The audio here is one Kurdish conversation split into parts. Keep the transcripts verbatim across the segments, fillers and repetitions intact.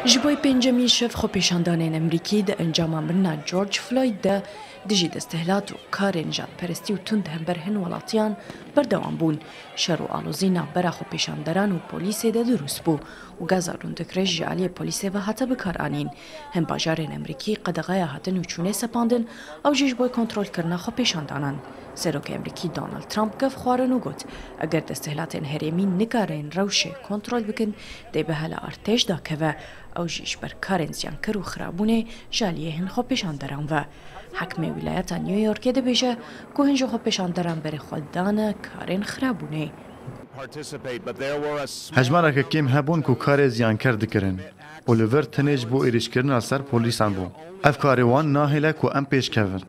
Ji bo pêncemîn şev xwepêşandanên Amerîkî di encama mirina George Floyd de dijî desthilat û karên jadperestî û tund hember hin welatiyan berdewam bûn. Şer û alozî navbera xwepêşanderan û polîsê de dirûst bû û gaza rûndikiriş ji aliyê polîsê ve hate bikaranîn. Hin bajarên Amerîkî qedexeya hatin û çûnê sepandin, ew jî ji bo kontrolkirina xwepêşandanan. Serokê Amerîkî Donald Trump gev xwarin û got, eger desthilatên herêmî nikarin rewşê kontrol bikin, dê bihela artêş dakeve. Ew jî ji ber karên ziyankir û xirabûnê ji aliyê hin xwepêşanderan ve. Hekimê wîlayeta New Yorkê dibêje ku hin ji xwepêşanderan berê xwe dane karên xirabûnê. Hejmareke kêm hebûn ku karê ziyankir dikirin û li vir tenê ji bo êrîşkirina ser polîsan bû. Ev karê wan nahêle ku em pêş kevin.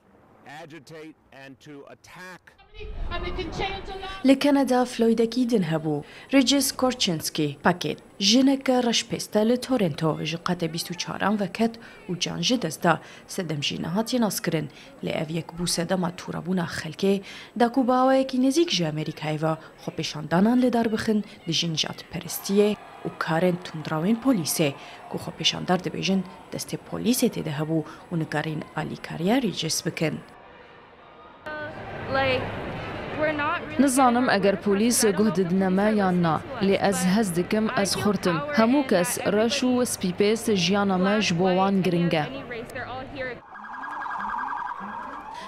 Li Kanada Floydekî din hebû, Regis Korchinski Paquet, jineke reşpêste li Toronto ji qatê bîst û çaran ve ket û can ji dest da, sedem jî nehatiye naskirin. Lê ev yek bû sedema tûrebûna xelkê da ku bi awayekî nêzîk ji Amerîkayê ve xwepêşandanan li dar bixin dijî nijadperestiyê û karên tundrawên polîsê ku xwepêşandar dibêjin destê polîsê tê de hebû û nikarîn alîkariya Regis bikin. Nizanim eger polîs guh didine me yan na, lê ez hez dikim ez xurt im. Hemû kes reş û spîpêst, jiyana me ji bo wan giring e.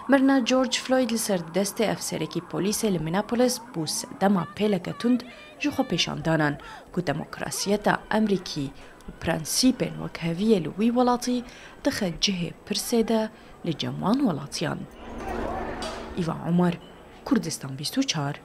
Mirina George Floyd li ser destê efserekî polîsê li Minneapolis bû sedema pêleke tund ji xwepêşandanan ku demokrasiyeta Amerîkî û prensîpên wekheviyê li wî welatî dixe cihê pirsê de li cem wan welatiyan. Îva Omer, Kurdistan bîst û çar.